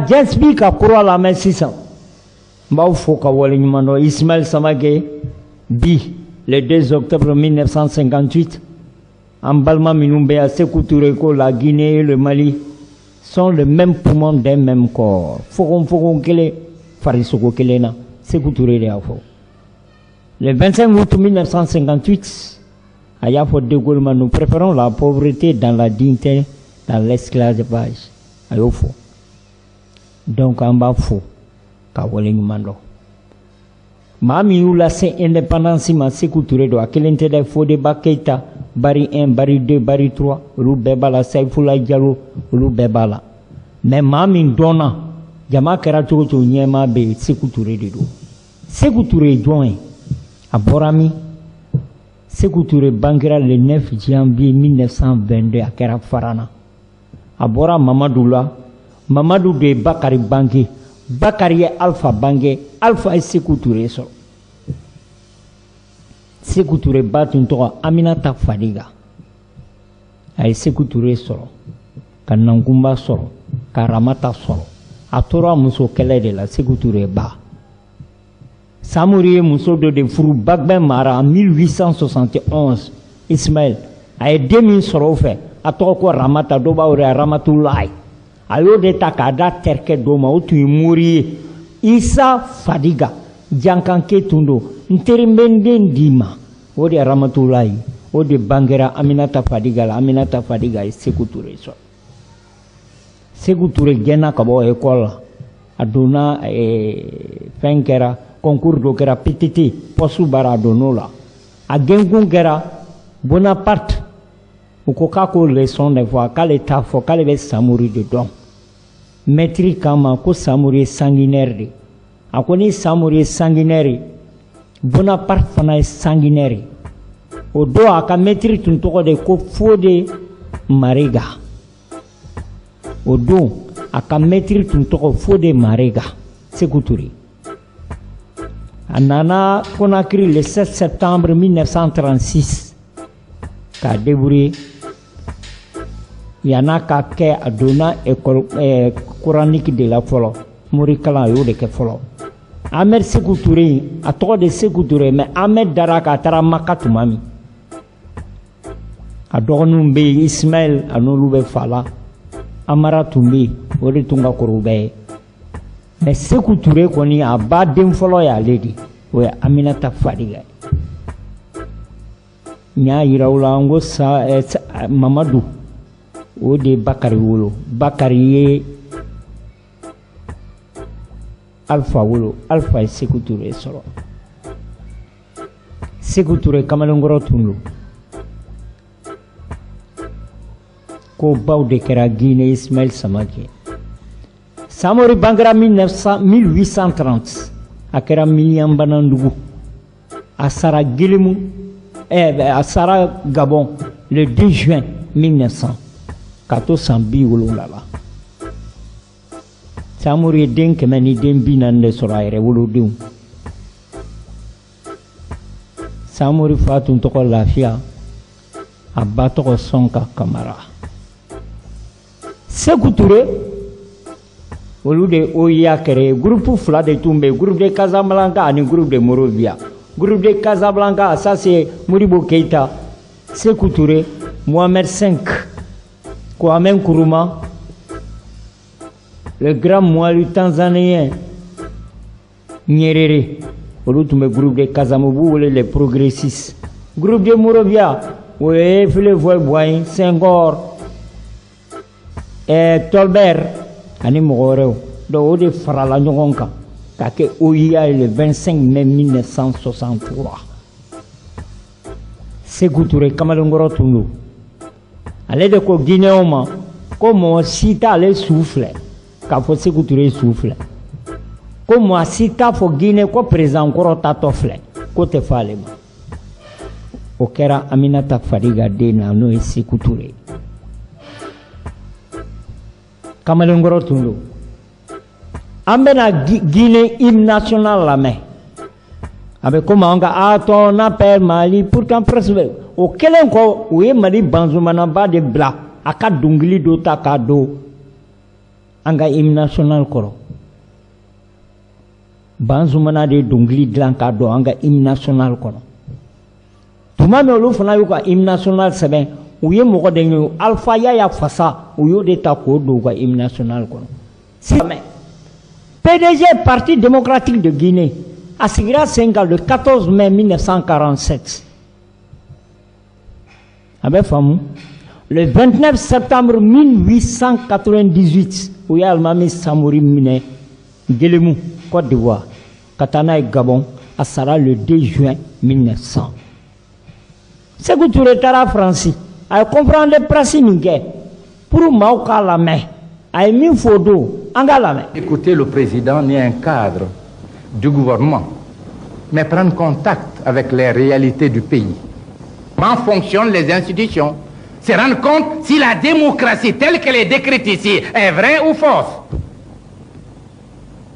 Jɛnsibi ka kura lamɛn sisan. N b'aw fo ka waleɲuman dɔn. Ismaël Samake bi, le 2 octobre 1958, an balima minnu bɛ yan, Sékou Touré ko la Guinée et le Mali sont le même poumon d'un même corps, fogonfogon kelen, farisogo kelen na. Sékou Touré de y'a fɔ le 25 août 1958. A y'a fɔ De Gaulle ma: nous préférons la pauvreté dans la dignité dans l'esclavage. A y'o fɔ. Donc an b'a fo ka waleɲuman dɔn. Maa min y'u lase indépendance ma, Sékou Touré don. A kelen tɛ dɛ. Fodeba Keita, Bari 1, Bari 2, Bari 3, olu bɛɛ b'a la. Sayifula Jalo, olu bɛɛ b'a la. Mais maa min dɔnna, jama kɛra cogo cogo, ɲɛmaa bɛ yen, Sékou Touré de don. Sékou Touré ye jɔn ye? A bɔra min? Sékou Touré bangera le 9 janvier 1922, a kɛra Farana. A bɔra Mamadu la. Mamadu de ye Bakari bange. Bakari ye Alpha bange. Alpha ye Sékou Touré sɔrɔ. Sékou Touré ba tun tɔgɔ Aminata Fadiga. A ye Sékou Touré sɔrɔ, ka Nankunba sɔrɔ, ka Ramata sɔrɔ. A tora muso kɛlɛ de la. Sékou Touré ba Samori ye muso dɔ de furu, Bagbin Mara, en 1871. Ismaël, a ye den min sɔrɔ o fɛ, a tɔgɔ ko Ramata. Dɔw b'a wele Ramatulayi. A y'o de ta k'a da terikɛ dɔ ma, o tun ye mori ye, Isa Fadiga, jankanke tun don. N teri, bɛ n den d'i ma. O de ye Ramatulayi. O de bangera Aminata Fadiga la. Aminata Fadiga ye Sékou Touré sɔrɔ. Sékou Touré gɛnna ka bɔ école la. A donna fɛn kɛra, concours dɔ kɛra, PTT poste bara, a donn'o la. A gɛnkun kɛra Bonaparte. U ko k'a k'o leçon de fɔ, k'ale t'a fɔ, k'ale bɛ Samori de dɔn. Maître k'a ma ko Samori ye sanguinaire de. A ko ni Samori ye sanguinaire ye, Bonaparte fana ye sanguinaire ye. O don, a ka maître tun tɔgɔ de ko Fode Marega. O don, a ka maître tun tɔgɔ Fode Marega. Sékou Touré, a nana Conakry le 7 septembre 1936 k'a débrouiller. Yan'a ka kɛ, a donna école coranique de la fɔlɔ, morikalan, a y'o de kɛ fɔlɔ. Ahmed Sékou Touré, a tɔgɔ de Sékou Touré, mais Ahmed dara k'a taara Maka tuma min, a dɔgɔninw bɛ yen, Ismaël, a n'olu bɛ fa la. Amara tun bɛ yen, o de tun ka kɔrɔ u bɛɛ ye. Mais Sékou Touré kɔni, a ba den fɔlɔ y'ale de, o ye Aminata Fadiga ye. N y'a yira u la n ko sa Mamadu, o de ye Bakari wolo. Bakari ye Alpha wolo. Alpha ye Sékou Touré sɔrɔ. Sékou Touré kamalenkɔrɔ tun don. Ko baw de kɛra Guinée. Ismaël Samake, Samori bangera 1830, a kɛra Miniyanbanandugu. A sara Guélémou, a sara Gabon le 2 juin 1900, k'a to san 70 la. Samori ye den 140 de sɔrɔ, a yɛrɛ wolodenw. Samori fa tun tɔgɔ Lafiya, a ba tɔgɔ Sɔnka Kamara. Sékou Touré, olu de OUA créé. Groupe fila de tun bɛ yen: groupe de Casablanca ani groupe de Monrovia. Groupe de Casablanca, ça c'est Modibo Keïta, Sékou Touré, Mohamed V, Kwame Nkrumah, le grand Mwalimu tanzanien Nyerere. Olu tun bɛ groupe de Casablanca, u b'u wele les progressistes. Groupe de Monrovia, o ye Houphouët Boigny, Senghor, Tolbert ani mɔgɔ wɛrɛw. Donc o de farala ɲɔgɔn kan ka kɛ OUA ye le 25 mai 1963. Sékou Touré kamalenkɔrɔ tun don. Ale de ko Guinéenw ma ko mɔgɔ si t'ale su filɛ k'a fɔ Sékou Touré su filɛ, ko mɔgɔ si t'a fɔ Guinée ko président kɔrɔ tatɔ filɛ, k'o tɛ fɔ ale ma. O kɛra Aminata Fadiga den na, n'o ye Sékou Touré. Kamalenkɔrɔ tun don. An bɛna Guinée hymne national lamɛn. A bɛ komi an ka à ton appel Mali, pourtant presque o kɛlen kɔ, u ye Mali banzumanaba de bila a ka dɔnkili dɔ ta k'a don. An ka hymne national kɔrɔ, Banzumana de ye dɔnkili dilan k'a don an ka hymne national kɔnɔ. Tuma min olu fana y'u ka hymne national sɛbɛn, u ye mɔgɔ de ɲini, Alpha Yaya Fasa, u y'o de ta k'o don u ka hymne national kɔnɔ. Sisan PDG, Parti démocratique de Guinée, a sigira sen kan le 14 mai 1947, a bɛ faamu. Le 29 septembre 1898, u ye Alimami Samori minɛ Guélémou, Côte d'Ivoire, ka taa n'a ye Gabon. A sara le 2 juin 1900. Sékou Touré taara Faransi, a ye conférence de presse min kɛ pour maaw k'a lamɛn, a ye min fɔ o don, an k'a lamɛn. Écoutez le président ni un cadre du gouvernement, mais prendre contact avec les réalités du pays. Comment fonctionnent les institutions? Se rendre compte si la démocratie telle qu'elle est décrite ici est vraie ou fausse.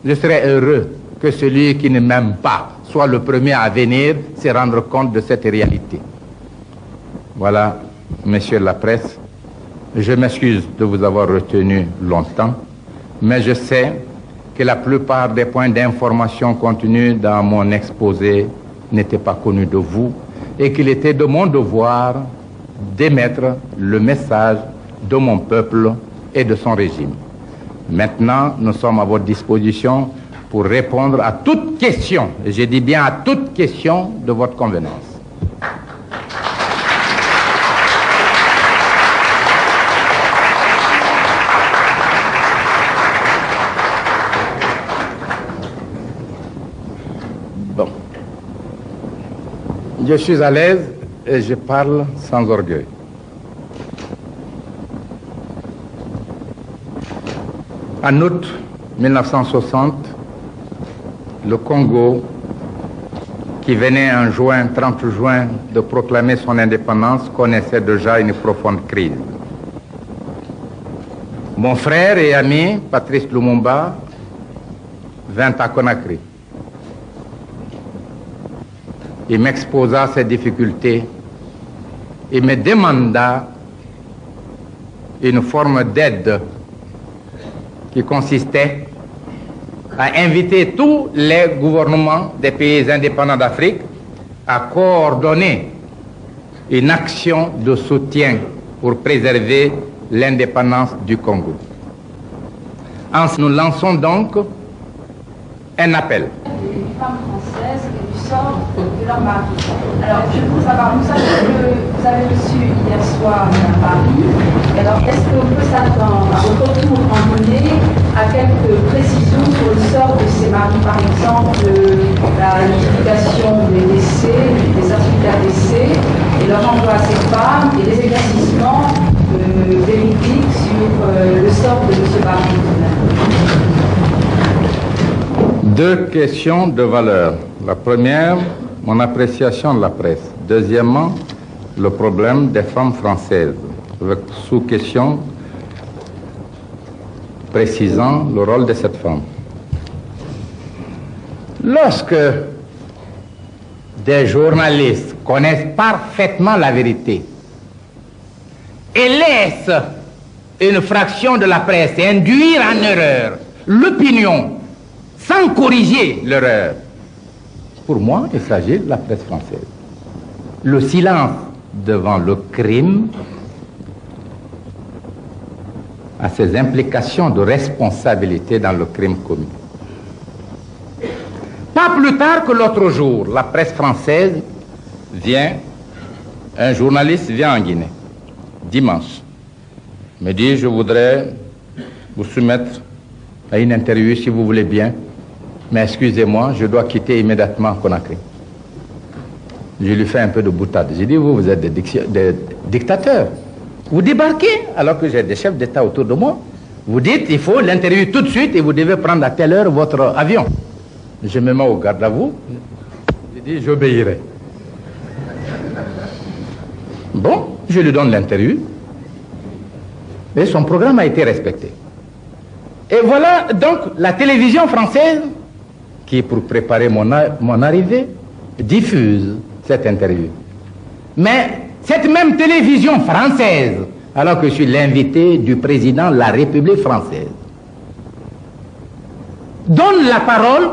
Je serais heureux que celui qui ne m'aime pas soit le premier à venir se rendre compte de cette réalité. Voilà, monsieur la presse, je m'excuse de vous avoir retenu longtemps, mais je sais que la plupart des points d'information contenus dans mon exposé n'étaient pas connus de vous et qu'il était de mon devoir d'émettre le message de mon peuple et de son régime. Maintenant, nous sommes à votre disposition pour répondre à toute question, et je dis bien à toute question de votre convenance. Bon. Je suis à l'aise et je parle sans orgueil. En août 1960, le Congo, qui venait en juin, 30 juin, de proclamer son indépendance, connaissait déjà une profonde crise. Mon frère et ami, Patrice Lumumba, vint à Conakry. Il m'exposa ses difficultés et me demanda une forme d'aide qui consistait à inviter tous les gouvernements des pays indépendants d'Afrique à coordonner une action de soutien pour préserver l'indépendance du Congo. Nous lançons donc un appel. Des femmes françaises et du sort de leur mari. Alors, je voudrais savoir, nous savons que vous avez reçu hier soir à Paris. Alors, est-ce qu'on peut s'attendre à votre retour en Guinée à quelques précisions sur le sort de ces maris, par exemple, la notification des décès, des certificats de décès, et leur envoi à ces femmes, et des éclaircissements véridiques sur le sort de M. Barry? Deux questions de valeur. La première, mon appréciation de la presse. Deuxièmement, le problème des femmes françaises, avec sous-question précisant le rôle de cette femme. Lorsque des journalistes connaissent parfaitement la vérité et laissent une fraction de la presse induire en erreur l'opinion sans corriger l'erreur, pour moi, il s'agit de la presse française. Le silence devant le crime a ses implications de responsabilité dans le crime commis. Pas plus tard que l'autre jour, la presse française vient, un journaliste vient en Guinée, dimanche, me dit, je voudrais vous soumettre à une interview si vous voulez bien, mais excusez-moi, je dois quitter immédiatement Conakry. Je lui fais un peu de boutade. J'ai dit, vous êtes des dictateurs. Vous débarquez, alors que j'ai des chefs d'État autour de moi. Vous dites, il faut l'interview tout de suite et vous devez prendre à telle heure votre avion. Je me mets au garde à vous. Je dis, j'obéirai. Bon, je lui donne l'interview. Mais son programme a été respecté. Et voilà donc la télévision française qui, pour préparer mon arrivée, diffuse cette interview. Mais cette même télévision française, alors que je suis l'invité du président de la République française, Donne la parole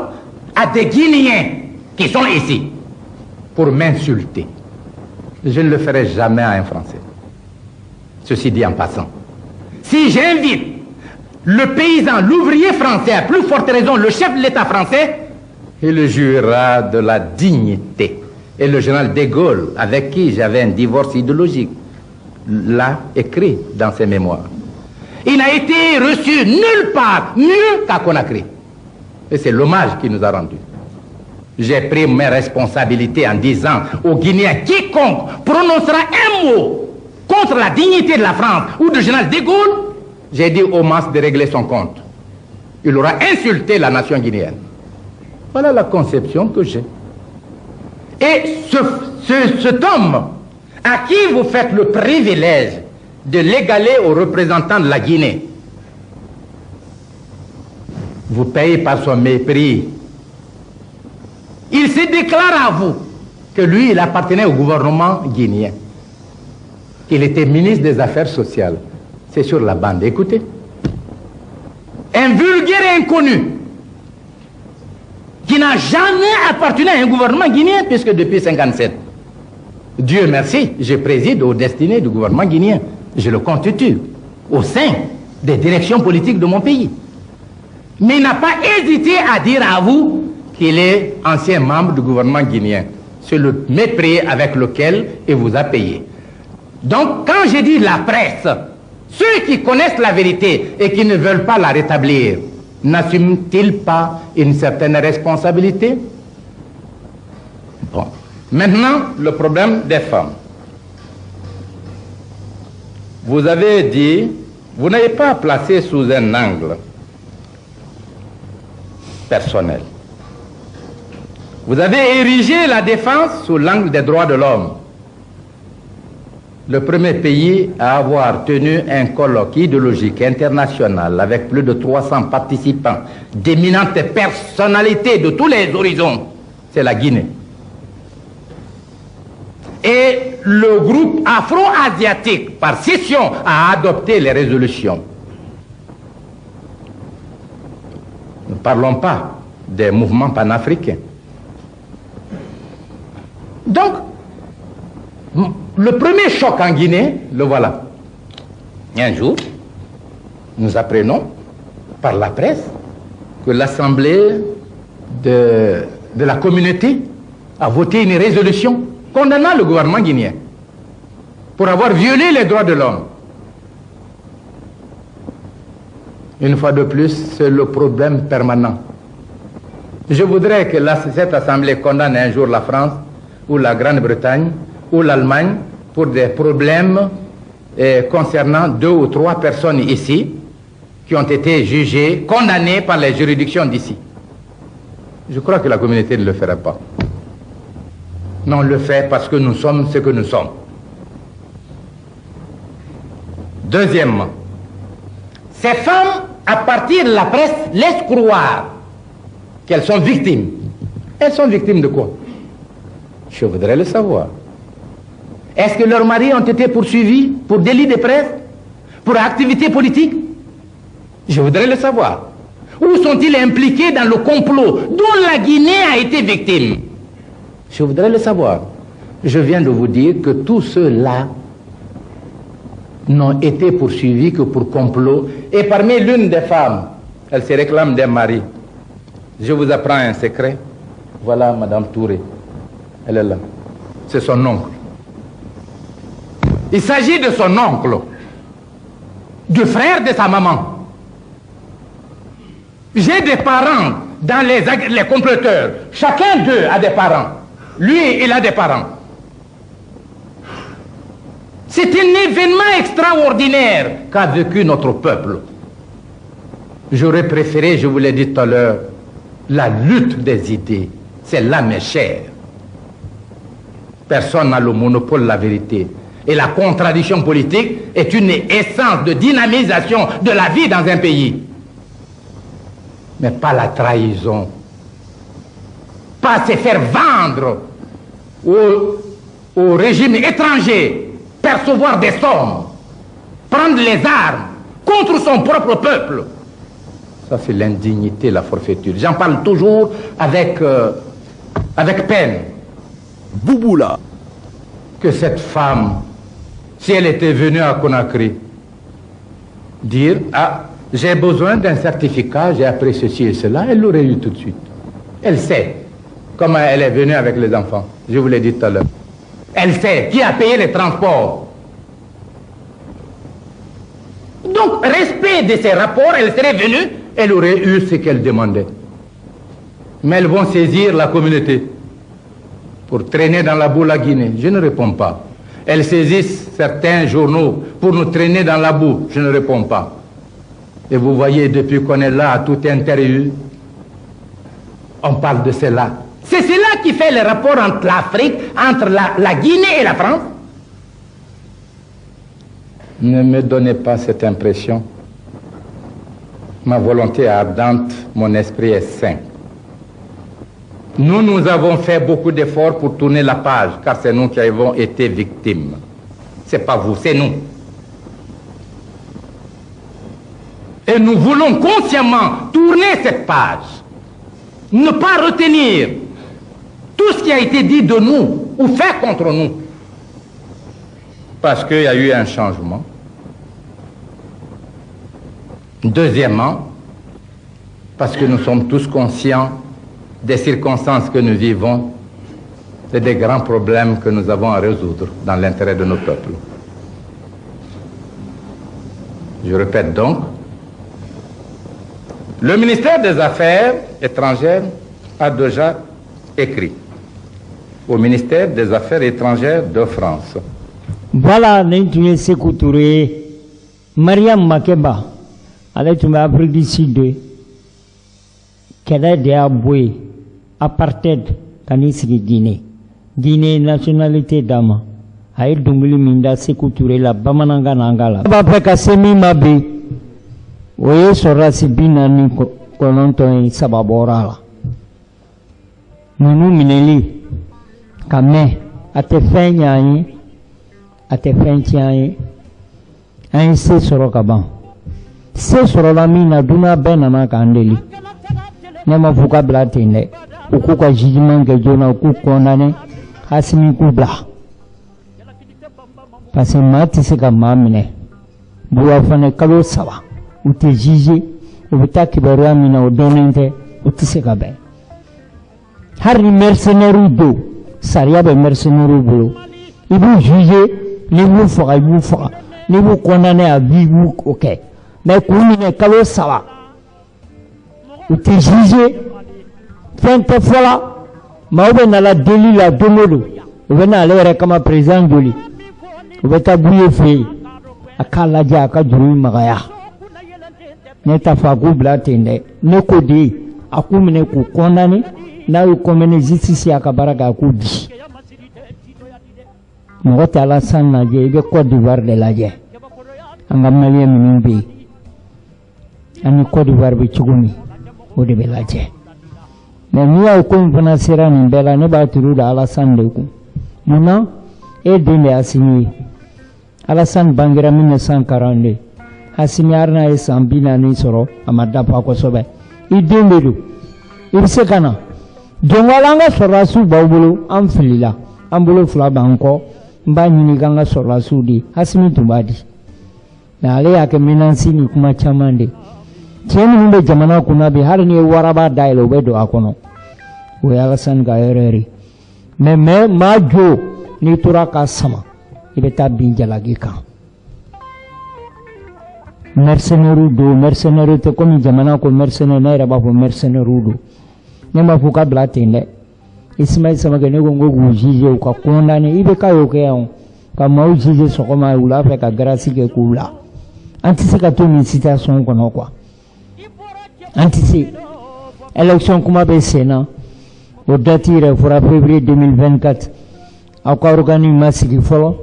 à des Guinéens qui sont ici pour m'insulter. Je ne le ferai jamais à un Français. Ceci dit en passant. Si j'invite le paysan, l'ouvrier français, à plus forte raison le chef de l'État français, il jurera de la dignité. Et le général de Gaulle, avec qui j'avais un divorce idéologique, l'a écrit dans ses mémoires. Il n'a été reçu nulle part mieux qu'à Conakry. Et c'est l'hommage qu'il nous a rendu. J'ai pris mes responsabilités en disant aux Guinéens, quiconque prononcera un mot contre la dignité de la France ou du général de Gaulle, j'ai dit au Mas de régler son compte. Il aura insulté la nation guinéenne. Voilà la conception que j'ai. Et cet homme à qui vous faites le privilège de l'égaler aux représentants de la Guinée, vous payez par son mépris. Il se déclare à vous que lui, il appartenait au gouvernement guinéen, qu'il était ministre des Affaires sociales. C'est sur la bande, écoutez. Un vulgaire inconnu qui n'a jamais appartenu à un gouvernement guinéen, puisque depuis 1957, Dieu merci, je préside aux destinées du gouvernement guinéen. Je le constitue au sein des directions politiques de mon pays. Mais il n'a pas hésité à dire à vous qu'il est ancien membre du gouvernement guinéen. C'est le mépris avec lequel il vous a payé. Donc, quand j'ai dit la presse, ceux qui connaissent la vérité et qui ne veulent pas la rétablir, n'assument-ils pas une certaine responsabilité? Bon. Maintenant, le problème des femmes. Vous avez dit, vous n'avez pas placé sous un angle personnel. Vous avez érigé la défense sous l'angle des droits de l'homme. Le premier pays à avoir tenu un colloque idéologique international avec plus de 300 participants, d'éminentes personnalités de tous les horizons, c'est la Guinée. Et le groupe afro-asiatique, par scission, a adopté les résolutions. Ne parlons pas des mouvements panafricains. Donc, le premier choc en Guinée, le voilà. Un jour, nous apprenons par la presse que l'Assemblée de la communauté a voté une résolution condamnant le gouvernement guinéen pour avoir violé les droits de l'homme. Une fois de plus, c'est le problème permanent. Je voudrais que cette Assemblée condamne un jour la France ou la Grande-Bretagne ou l'Allemagne pour des problèmes concernant 2 ou 3 personnes ici qui ont été jugées, condamnées par les juridictions d'ici. Je crois que la communauté ne le ferait pas. Mais on le fait parce que nous sommes ce que nous sommes. Deuxièmement, ces femmes, à partir de la presse, laissent croire qu'elles sont victimes. Elles sont victimes de quoi? Je voudrais le savoir. Est-ce que leurs maris ont été poursuivis pour délit de presse, pour activité politique? Je voudrais le savoir. Où sont-ils impliqués dans le complot dont la Guinée a été victime? Je voudrais le savoir. Je viens de vous dire que tous ceux-là n'ont été poursuivis que pour complot. Et parmi l'une des femmes, elle se réclame d'un mari. Je vous apprends un secret. Voilà Madame Touré. Elle est là. C'est son oncle. Il s'agit de son oncle, du frère de sa maman. J'ai des parents dans les comploteurs. Chacun d'eux a des parents. Lui, il a des parents. C'est un événement extraordinaire qu'a vécu notre peuple. J'aurais préféré, je vous l'ai dit tout à l'heure, la lutte des idées. C'est là, mes chers. Personne n'a le monopole de la vérité. Et la contradiction politique est une essence de dynamisation de la vie dans un pays. Mais pas la trahison. Pas se faire vendre au régime étranger, percevoir des sommes, prendre les armes contre son propre peuple. Ça, c'est l'indignité, la forfaiture. J'en parle toujours avec peine. Bouboula. Que cette femme, si elle était venue à Conakry, dire, ah, j'ai besoin d'un certificat, j'ai appris ceci et cela, elle l'aurait eu tout de suite. Elle sait comment elle est venue avec les enfants. Je vous l'ai dit tout à l'heure. Elle sait qui a payé les transports. Donc, respect de ces rapports, elle serait venue, elle aurait eu ce qu'elle demandait. Mais elles vont saisir la communauté pour traîner dans la boue la Guinée. Je ne réponds pas. Elles saisissent certains journaux pour nous traîner dans la boue. Je ne réponds pas. Et vous voyez, depuis qu'on est là, à toute interview, on parle de cela. C'est cela qui fait le rapport entre l'Afrique, entre la Guinée et la France. Ne me donnez pas cette impression. Ma volonté est ardente, mon esprit est sain. Nous, nous avons fait beaucoup d'efforts pour tourner la page, car c'est nous qui avons été victimes. C'est pas vous, c'est nous. Et nous voulons consciemment tourner cette page. Ne pas retenir tout ce qui a été dit de nous ou fait contre nous. Parce qu'il y a eu un changement. Deuxièmement, parce que nous sommes tous conscients des circonstances que nous vivons et des grands problèmes que nous avons à résoudre dans l'intérêt de nos peuples. Je répète donc, le ministère des Affaires étrangères a déjà écrit au ministère des Affaires étrangères de France. Voilà, nin tun ye Sékou Touré ye. Mariam Makeba, ale tun bɛ Afrique du Sud de. Kɛlɛ de y'a bɔ yen, apartheid ka n'i sigi Guinée. Guinée nationalité d'a ma. A ye dɔnkili min da Sékou Touré la bamanankan na an k'a la. Ne b'a fɛ ka se min ma bi, o ye sɔrɔdasi 49 ye, 3 bɔra a la. Ninnu minɛli ka mɛn, a tɛ fɛn ɲɛ an ye, a tɛ fɛn tiɲɛ an ye. An ye se sɔrɔ ka ban. Se sɔrɔla min na, dunan bɛɛ nana k'an deli. Ne ma fɔ ka bila ten dɛ. U k'u ka jugement kɛ joona, u k'u condamné, Asimi k'u bila. Parce que maa tɛ se ka maa minɛ. Buwa fana kalo 3, u tɛ juger, u bɛ taa kibaruya min na o dɔnnen tɛ, u tɛ se ka bɛn. Hali ni mercenaires don, sariya bɛ mercenaires bolo. I b'u juger, n'i b'u faga, i b'u faga. N'i b'u condamné à vie, i b'u o kɛ. Mais k'u minɛ kalo 3, u tɛ juger, fɛn tɛ fɔ la. Maaw bɛ na la deli la don o don, u bɛ na ale yɛrɛ kama président joli. U bɛ taa Buye fɛ yen, a k'a lajɛ a ka juru in magaya. Ne t'a fɔ a k'u bila ten dɛ. Ne ko de a k'u minɛ k'u condamné, n'a y'u condamné justice y'a ka baara kɛ, a k'u di. Mɔgɔ tɛ Alassane lajɛ, i bɛ Côte d'Ivoire de lajɛ. An ka Malien minnu bɛ yen, an ni Côte d'Ivoire bɛ cogo min, o de bɛ lajɛ. Mais n'i y'a ye ko in fana sera nin bɛɛ la, ne b'a turu da Alassane de kun. Munna e den de ye Asimi ye? Alassane bangera 1942. Asimi hali n'a ye san 40 sɔrɔ, a ma dafa kosɛbɛ. I den de don, i bɛ se ka na. Jɔnko an ka sɔrɔdasiw b'aw bolo, an filila, an bolo fila b'an kɔ. N b'a ɲini k'an ka sɔrɔdasiw di. Asimi tun b'a di. Mais ale y'a kɛ menace ni kuma caman de. Cɛ minnu bɛ jamana kunna bi, hali n'i ye waraba dayɛlɛ, u bɛ don a kɔnɔ. O ye Alassane ka erreur ye. Mais maa jo, n'i tora k'a sama, i bɛ taa bin jalaki kan. Mercenaires don, mercenaires tɛ komi jamana ko mercenaires, ne yɛrɛ b'a fɔ mercenaires don. Ne m'a fɔ ka bila ten dɛ. Ismaël Samake, ne ko n ko k'u juger, u ka condamné. I bɛ k'a y'o kɛ yan, ka maaw juger sɔgɔma, wula fɛ ka grâce kɛ k'u bila. An tɛ se ka to nin situation kɔnɔ quoi. An tɛ se. Élection kuma bɛ sen na, o date yɛrɛ fɔra février 2024. Aw ka organe ma sigi fɔlɔ.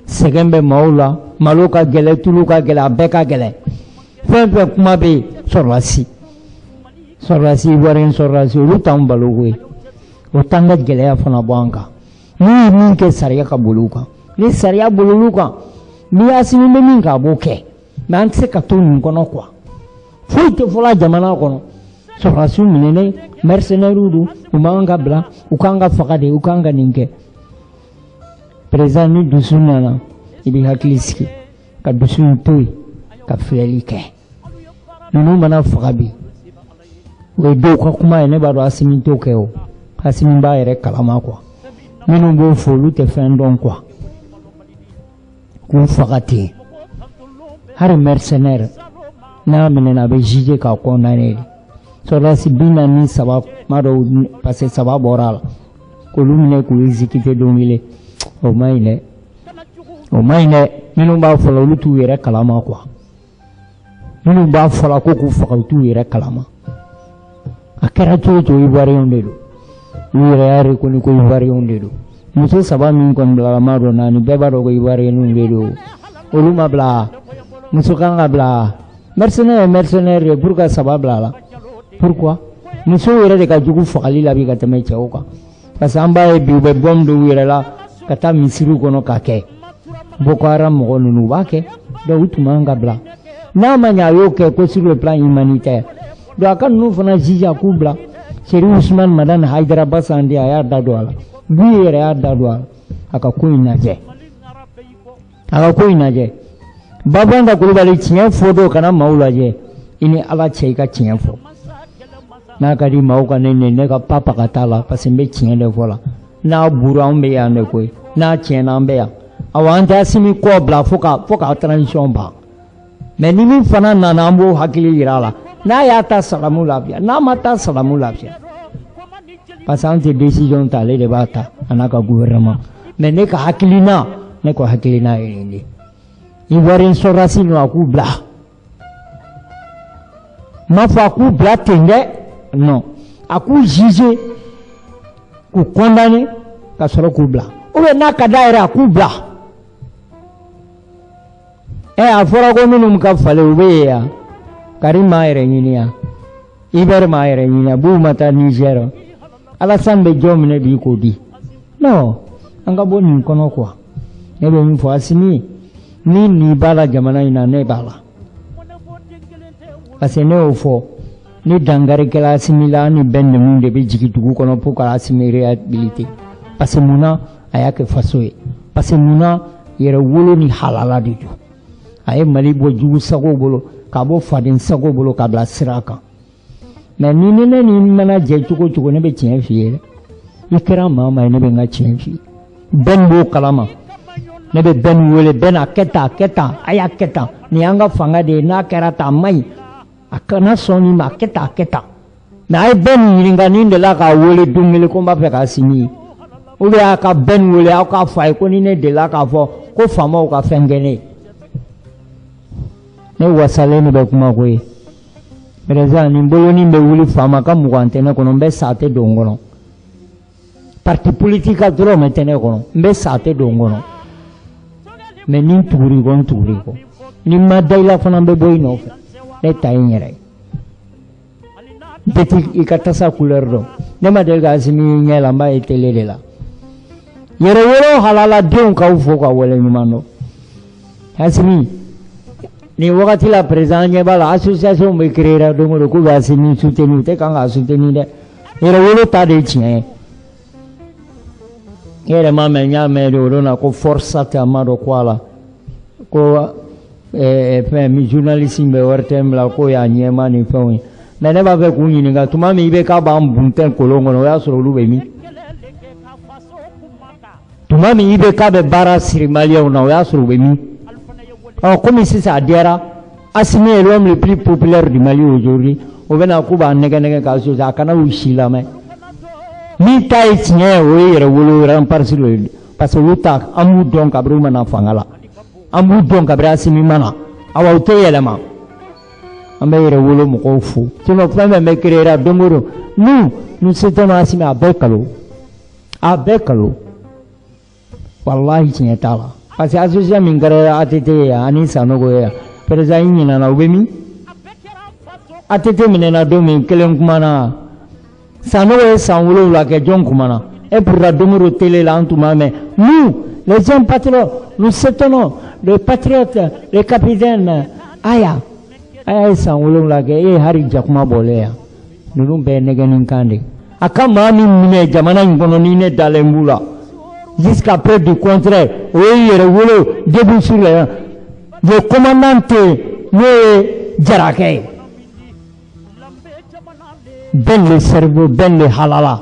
Sɛgɛn bɛ maaw la, malo ka gɛlɛn, tulu ka gɛlɛn, a bɛɛ ka gɛlɛn. Fɛn fɛn kuma bɛ yen, sɔrɔdasi. Sɔrɔdasi ivoirien sɔrɔdasi, olu t'anw balo koyi. O t'an ka gɛlɛya fana bɔ an kan. N'u ye min kɛ, sariya ka boli u kan. Ni sariya bolila u kan, ni Asimi bɛ min kɛ, a b'o kɛ. Mais an tɛ se ka to nin kɔnɔ quoi. Foyi tɛ fɔla jamana kɔnɔ. Sɔrɔdasiw minɛnen, mercenaires don, u man kan ka bila, u kan ka faga de, u kan ka nin kɛ. Président, ni dusu nana, i b'i hakili sigi ka dusu in to yen ka filɛli kɛ. Ninnu mana faga bi, o ye dɔw ka kuma ye. Ne b'a dɔn Asimi t'o kɛ. O Asimi b'a yɛrɛ kalama quoi. Minnu b'o fɔ, olu tɛ fɛn dɔn quoi. K'u faga ten, hali mercenaire n'a minɛna, a bɛ juger k'a condamner de. Sɔrɔdasi 43 ma dɔw, parce que saba bɔra a la, k'olu minɛ k'u exécuter don kelen, o ma ɲi dɛ, o ma ɲi dɛ. Minnu b'a fɔ la, olu t'u yɛrɛ kalama quoi. Minnu b'a fɔ la ko k'u faga, u t'u yɛrɛ kalama. A kɛra cogo o cogo, Ivoiriyɛnw de don, u yɛrɛ y'a reconnu ko Ivoiriyɛnw de don. Muso saba min kɔni bilala, ma dɔn naani, bɛɛ b'a dɔn ko Ivoiriyɛnw de don. Olu ma bila, muso kan ka bila. Mercenaire ye mercenaire de, pour ka saba bila a la, pourquoi? Musow yɛrɛ de ka jugu fagali la bi ka tɛmɛ cɛw kan, parce que an b'a ye bi, u bɛ bɔm don u yɛrɛ la ka taa misiriw kɔnɔ ka kɛ Boko Haram mɔgɔ ninnu, u b'a kɛ. Donc u tun man ka bila. N'a ma ɲɛ a y'o kɛ ko sur le plan humanitaire, donc a ka ninnu fana juge, a k'u bila. Chérif Ousmane Madani Haïdara Bassandi, a y'a da don a la, Buye yɛrɛ y'a da don a la. A ka ko in lajɛ, a ka ko in lajɛ. Babanda Kulubali, tiɲɛ fɔ don, kana maaw lajɛ. I ni Ala cɛ, i ka tiɲɛ fɔ. N'a ka di maaw ka ne ne ne ka papa ka t'a la, parce que n bɛ tiɲɛ de fɔ la. N'a buru, anw bɛ yan de koyi. N'a tiɲɛna, an bɛ yan. Awa, an tɛ Asimi kɔ bila fo ka transition ban. Mais ni min fana nana, an b'o hakili yira a la. N'a y'a ta salamu lafiya, n'a ma ta salamu lafiya, parce que an tɛ décision ta, ale de b'a ta, a n'a ka gouvernement. Mais ne ka hakilina ye nin de: Ivoirien sɔrɔdasi ninnu, a k'u bila. N m'a fɔ a k'u bila ten dɛ, non, a k'u juger, k'u condamner, ka sɔrɔ k'u bila. Ou bien n'a ka d'a yɛrɛ, a k'u bila. Ɛ, a fɔra ko minnu ka falen, u bɛ yen yan. Karim m'a yɛrɛ ɲini yan, Iber m'a yɛrɛ ɲini yan, Bubu ma taa Niger, Alassane bɛ jɔn minɛ bi k'o di? Non, an ka bɔ nin kɔnɔ quoi. Ne bɛ min fɔ Asimi, ni nin b'a la jamana in na, ne b'a la, parce que ne y'o fɔ, ni dankari kɛra Asimi la, an ni bɛɛ ninnu de bɛ jigin dugu kɔnɔ pour ka Asimi réhabiliter. Parce que munna a y'a kɛ faso ye? Parce que munna yɛrɛ wolo ni halala de don. A ye Mali bɔ jugu sago bolo, k'a bɔ faden sago bolo, k'a bila sira kan. Mais ni ne ni mana jɛ cogo o cogo, ne bɛ tiɲɛ f'i ye dɛ. I kɛra maa o maa ye, ne bɛ n ka tiɲɛ f'i ye. Bɛɛ b'o kalama. Ne bɛ bɛɛ ni wele, bɛɛ n'a kɛ tan, a kɛ tan, a y'a kɛ tan, nin y'an ka fanga de ye. N'a kɛra tan, a man ɲi, a kana sɔn nin ma, a kɛ tan, a kɛ tan. Mais a ye bɛɛ nin ɲininka ni delila k'a wele don kelen ko n b'a fɛ k'a sini ye, ou bien a ka bɛɛ nin wele, aw k'a fɔ a ye ko ni ne delila k'a fɔ ko faamaw ka fɛn kɛ ne ye. Ne wasalen de bɛ kuma koyi. Président, nin bolonin bɛ wuli faama ka 20 tɛ ne kɔnɔ, n bɛ sa, a tɛ don n kɔnɔ. Parti politique ka dɔrɔmɛ tɛ ne kɔnɔ, n bɛ sa, a tɛ don n kɔnɔ. Mais ni n tugur'i kɔ, n tugur'i kɔ. Ni n ma da i la fana, n bɛ bɔ i nɔfɛ. Ne ta ye n yɛrɛ ye. N tɛ i ka tasa couleur dɔn. Ne ma deli ka Asimi ɲɛ la, n b'a ye télé de la. Yɛrɛwolo halaladenw, k'aw fo ka waleɲuman dɔn. Asimi, nin wagati la, président ɲɛ b'a la, association bɛ créer don o don k'u bɛ Asimi soutenir, u tɛ kan k'a soutenir dɛ. Yɛrɛwolo ta de ye tiɲɛ ye. I yɛrɛ m'a mɛn, n y'a mɛn de o don na ko forçat, a ma dɔn ko a la ko fɛn min journaliste bɛ ORTM la, k'o y'a ɲɛma ni fɛnw ye. Mais ne b'a fɛ k'u ɲininka, tuma min i bɛ k'a b'an buntɛn kolon kɔnɔ, o y'a sɔrɔ olu bɛ min? Tuma min i bɛ k'a bɛ baara siri maliyɛnw na, o y'a sɔrɔ u bɛ min? Ɔ, komi sisan a diyara, Assimi est l'homme le plus populaire du Mali aujourd'hui, o bɛna k'u b'a nɛgɛ nɛgɛ k'a sɔsɔ, a kana u si lamɛn. Min ta ye tiɲɛ ye, o ye yɛrɛwolo remparts ye, parce que olu ta, an b'u dɔn kabini u ma na fanga la, an b'u dɔn kabini Assimi ma na. Awa, u tɛ yɛlɛma. An bɛ yɛrɛwolo mɔgɔw fo, sinon fɛn fɛn bɛ créer don o don, nous nous soutenons Assimi. A bɛɛ kalo, a bɛɛ kalo, walahi tiɲɛ t'a la. Parce que association min kɛra ATT ye ani Sanogo ye yan, président, i ɲinɛna, u bɛ min? ATT minɛna don min, kelen kumana. Sanogo ye san 7 kɛ, jɔn kumana? Et pourtant don o don télé la, an tun b'a mɛn: nous les jeunes patriotes, nous soutenons le patriote, le capitaine Aya. A y'a ye san 7 kɛ, e ye hali jakuma bɔlen yan. Ninnu bɛɛ ye nɛgɛnni kan de. A ka maa min minɛ jamana in kɔnɔ ni ne dalen b'u la. Jusqu'à preuve du contraire, o ye yɛrɛ wolo debout sur les le commandant tɛ yen n'o ye Jarakɛ ye. Ben le cerveau, Ben le halala,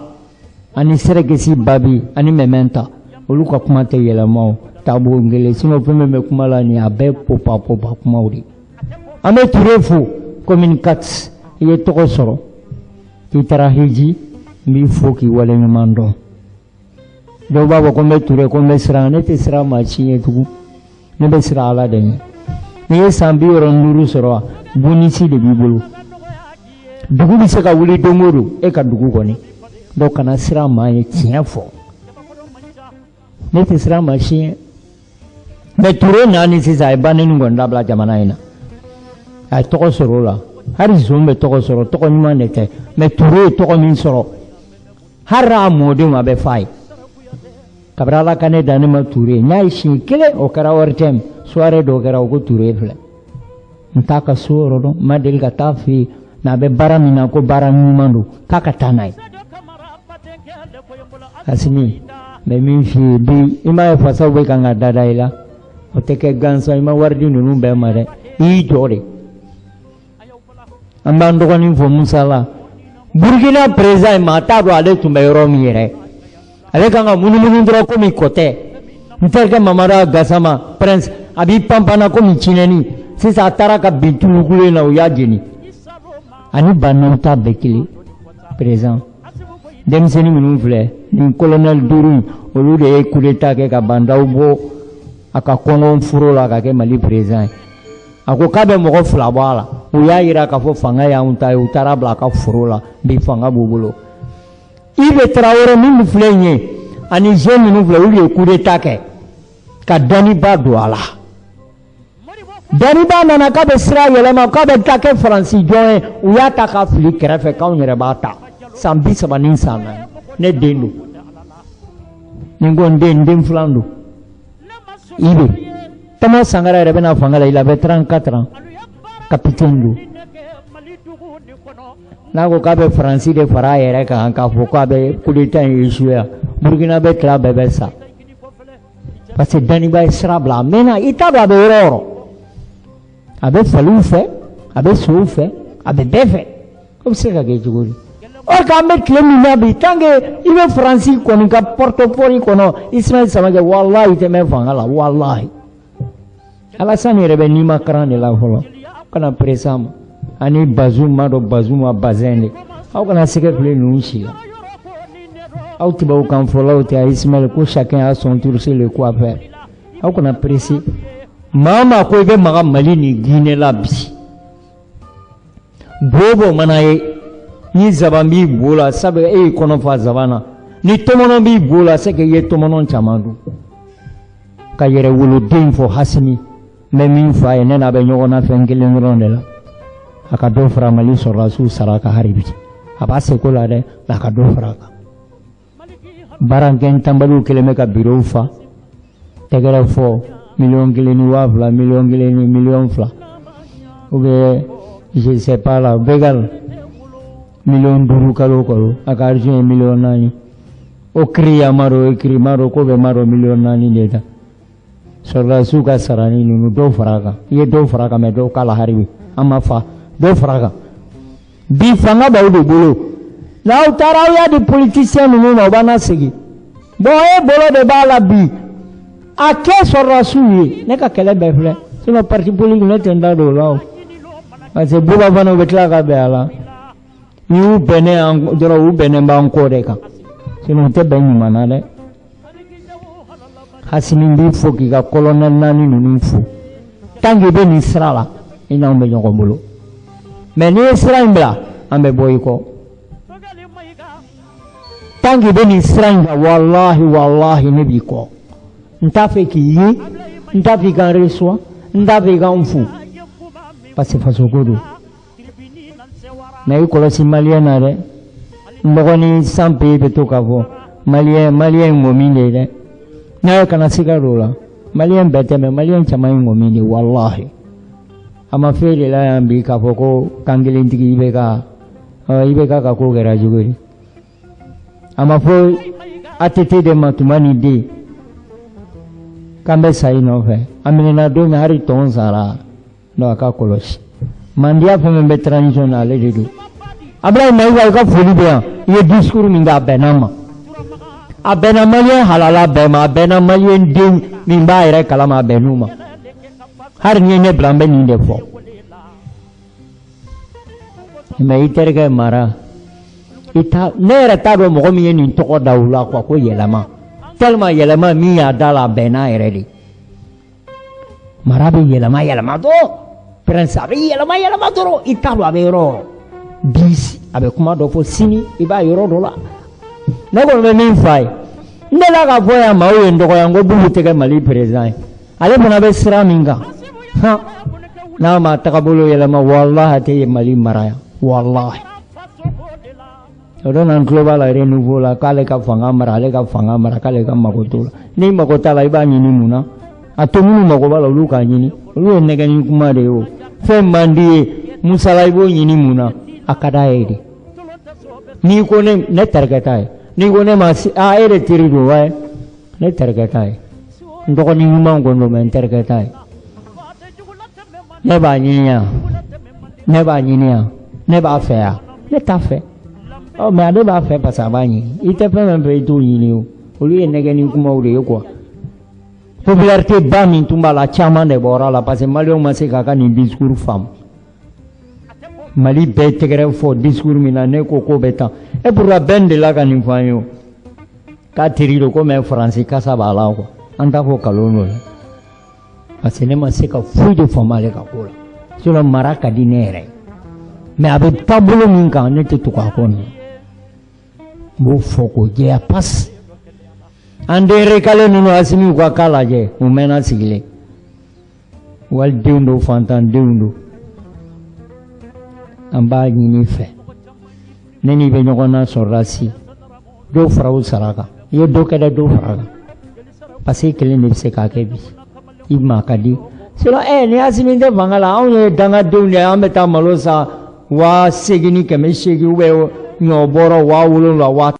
ani Sɛrɛkɛsi Babi, ani Mɛmɛnta, olu ka kuma tɛ yɛlɛma o taabolo kelen. Sinon fɛn fɛn bɛ kuma la nin a bɛɛ popa popa kumaw de. An bɛ Ture fo commune 4, i ye tɔgɔ sɔrɔ k'i taara hiji, n b'i fo k'i waleɲuman dɔn. Dɔw b'a fɔ ko n bɛ Ture, ko n bɛ siran, ne tɛ siran maa si ɲɛ tugun, ne bɛ siran Ala de ɲɛ. N'i ye san 65 sɔrɔ, bonisi de b'i bolo. Dugu bɛ se ka wuli don o don e ka dugu kɔni. Donc kana siran maa ye, tiɲɛ fɔ. Ne tɛ siran maa si ɲɛ. Mais Ture naani sisan a ye banni kɔni dabila jamana in na. A ye tɔgɔ sɔrɔ o la. Hali zon bɛ tɔgɔ sɔrɔ, tɔgɔ ɲuman de tɛ. Mais Ture ye tɔgɔ min sɔrɔ, hali a mɔdenw a bɛ f'a ye. Kabini Ala ka ne dan ne ma Ture, n y'a ye siɲɛ kelen o kɛra ORTM, soirée dɔ kɛra o ko Ture filɛ. N t'a ka so yɔrɔ dɔn, n ma deli ka taa fɛ yen. Mais a bɛ baara min na ko baara ɲuman don, k'a ka taa n'a ye. Asimi, n bɛ min f'i ye bi, i m'a ye fasaw bɛ kan ka dada i la, o tɛ kɛ gansan, i ma wari di ninnu bɛɛ ma dɛ, i y'i jɔ de. An b'an dɔgɔnin fo Musa la. Burukina président ye maa t'a dɔn ale tun bɛ yɔrɔ min yɛrɛ. Ale kan ka munumunu dɔrɔn komi kɔtɛ. N terikɛ Mamadu Gasama prince, a b'i panpanna komi cinɛni. Sisan a taara ka bin tulukulu in na, u y'a jeni. Ani Bandaw ta bɛɛ kelen président. Denmisɛnnin minnu filɛ nin colonel 5 in, olu de ye coup d'état kɛ ka Bandaw bɔ a ka kɔngɔ foro la ka kɛ Mali président ye. A ko k'a bɛ mɔgɔ 2 bɔ a la. U y'a yira k'a fɔ fanga y'anw ta ye, u taara bila a ka foro la, bi fanga b'u bolo. Ibe Traoré min filɛ nin ye, ani jeune minnu filɛ, olu de ye coup d'état kɛ ka Daniba don a la. Daniba nana k'a bɛ sira yɛlɛma, k'a bɛ taa kɛ Faransi jɔn ye, u y'a ta k'a fili kɛrɛfɛ k'anw yɛrɛ b'a ta. San 30 ni san 4, ne den don. Ni n ko n den, n den filan don. Ibe Tama Sankara yɛrɛ bɛna fanga la, il avait 34 ans, capitaine don. N'a ko k'a bɛ Faransi de fara a yɛrɛ kan k'a fɔ k'a bɛ coup d'état in échoué, Burukina bɛ tila bɛɛ bɛ sa. Parce que Daniba ye sira bila a mɛnna, i t'a dɔn a bɛ yɔrɔ o yɔrɔ. A bɛ faliw fɛ, a bɛ sow fɛ, a bɛ bɛɛ fɛ. O bɛ se ka kɛ cogo di? Or k'an bɛ tile min na bi, tant que i bɛ Faransi kɔni ka porte-parole kɔnɔ, Ismaël Samake, walahi i tɛ mɛn fanga la, walahi. Alassane yɛrɛ bɛ nima karan de la fɔlɔ. Kana pressé a ma. Ani Bazoum ma dɔn, Bazoum ma bazin de. Aw kana sɛgɛ fili ninnu si la. Aw tubabukan fɔlaw tɛ Ismaël ko chacun a son tour sur le quoi faire. Aw kana pressé. Maa maa ko i bɛ maga Mali ni Guinée la bi. Bo mana ye, ni zaban b'i bo la, sabu e y'i kɔnɔ fa zaban na. Ni tɔmɔnɔ b'i bo la, c'est que i ye tɔmɔnɔ caman dun. Ka yɛrɛ woloden fɔ Hasimi, n bɛ min fɔ a ye, ne n'a bɛ ɲɔgɔn na fɛn kelen dɔrɔn de la. A ka dɔ fara Mali sɔrɔdasiw sara kan hali bi. A b'a seko la dɛ, mais a ka dɔ fara a kan. Baarakɛ tanbaliw kɛlen bɛ ka bureau fa. Tɛgɛrɛ fɔ 1,2 million, 1 ni 2 million. Ou bien, je sais pas là, Bégal, 5 millions kalo kalo, a ka argent ye 4 millions. O kiri ya maro, kiri maro, ko bɛ maro 4 millions de ta. Sɔrɔdasiw ka sarani ninnu dɔw fara a kan. I ye dɔw fara a kan, mais dɔw k'a la hali bi. An ma fa, dɔw fara a kan. Bi fanga b'aw de bolo. N'aw taara aw y'a di politicien ninnu ma, u b'an lasegin. Bon, e bolo de b'a la bi. A kɛ sɔrɔdasiw ye, ne ka kɛlɛ bɛɛ filɛ. Sinon parti politique ne tɛ n da don o la o. Parce que Buba fana u bɛ tila ka bɛn a la. Ni y'u bɛnnen an dɔrɔn, u bɛnnen b'an kɔ de kan. Sinon u tɛ bɛn ɲuman na dɛ. Hasimi b'i fo k'i ka colonel 4 ninnu fo. Tant que i bɛ nin sira la, i n'anw bɛ ɲɔgɔn bolo. Mais n'i ye sira in bila, an bɛ bɔ i kɔ. Tant que i bɛ nin sira in kan, walahi walahi ne b'i kɔ. N t'a fɛ k'i ye, n t'a fɛ i ka n reçoit, n t'a fɛ i ka n fo. Parce que faso ko don. Mais i kɔlɔsi maliyɛn na dɛ. N dɔgɔnin san pe bɛ to k'a fɔ maliyɛn, maliyɛn ye ŋɔmi de ye dɛ. N'a ye kana siga don o la. Maliyɛn bɛɛ tɛ, mais maliyɛn caman ye ŋɔmi de ye, walahi. A ma f'e de la yan bi k'a fɔ ko kan kelentigi IBK, IBK ka ko kɛra cogo di? A ma fɔ ATT de ma tuma ni den k'an bɛ sa i nɔfɛ. A minɛna don min hali tɔn sara, donc a ka kɔlɔsi. Mandiya fɛn fɛn bɛ transition na, ale de don. Abulayi Mayiga, i ka foli bɛ yan. I ye discours min kɛ, a bɛnna ma, a bɛnna maliyɛn halala bɛɛ ma, a bɛnna maliyɛn den min b'a yɛrɛ kalama, a bɛnn'u ma. Hali n'i ye ne bila, n bɛ nin de fɔ. Mais i terikɛ Mara, i ta, ne yɛrɛ t'a dɔn mɔgɔ min ye nin tɔgɔ da u la quoi, ko yɛlɛma, tellement yɛlɛma min y'a da la, a bɛnn'a yɛrɛ de. Mara bɛ yɛlɛma yɛlɛma dɔrɔn, prince, a bɛ yɛlɛma yɛlɛma dɔrɔn, i t'a dɔn a bɛ yɔrɔ o yɔrɔ. Bi a bɛ kuma dɔ fɔ, sini i b'a yɔrɔ dɔ la. Ne kɔni bɛ min f'a ye, n delila k'a fɔ yan, maaw ye n dɔgɔya, n ko Bubu tɛ kɛ Mali président ye. Ale fana bɛ sira min kan, han, n'a ma tagabolo yɛlɛma, walahi a tɛ Mali mara yan, walahi. O don na, n tulo b'a la Renouveau la k'ale ka fanga mara, ale ka fanga mara, k'ale ka mago t'o la. N'i mago t'a la, i b'a ɲini mun na? A to minnu mago b'a la, olu k'a ɲini. Olu ye nɛgɛnni kuma de ye. O fɛn man di ye musala, i b'o ɲini mun na? A ka d'a ye de. N'i ko ne, ne terikɛ t'a ye. N'i ko ne ma, a e de teri don wa? Ne terikɛ t'a ye. N dɔgɔnin ɲuman kɔni don, mais n terikɛ t'a ye. Ne b'a ɲini yan, ne b'a ɲini yan, ne b'a fɛ yan, ne t'a fɛ. Ɔ, mais ale b'a fɛ parce que a b'a ɲini. I tɛ fɛn fɛn fɛ, i t'o ɲini. O olu ye nɛgɛnni kumaw de ye quoi. Popularité ba min tun b'a la, caman de bɔra a la, parce que maliyɛnw ma se k'a ka nin discours faamu. Mali bɛɛ tɛgɛrɛ fɔ discours min na, ne ko k'o bɛ tan. E pourtant bɛɛ delila ka nin fɔ an ye, o k'a teri don ko, mais Faransi kasa b'a la quoi. An t'a fɔ kalon don dɛ, parce que ne ma se ka foyi de faamu ale ka ko la. Sinon mara ka di ne yɛrɛ ye, mais a bɛ taabolo min kan, ne tɛ tugu a kɔ nin. N b'o fɔ k'o jɛya pasi. An den recalé ninnu, Asimi ka k'a lajɛ, u mɛnna sigilen. Walidenw don, fantandenw don. An b'a ɲini fɛ, ne n'i bɛ ɲɔgɔn na sɔrɔdasi dɔw fara u sara kan. I ye dɔ kɛ dɛ, dɔw fara kan, parce que kelen de bɛ se k'a kɛ bi. I maa ka di. Sinon ni Asimi tɛ fanga la, anw ye dangadenw de ye. An bɛ taa malo san 8800 ou bien ɲɔ bɔrɔ 7000, waa.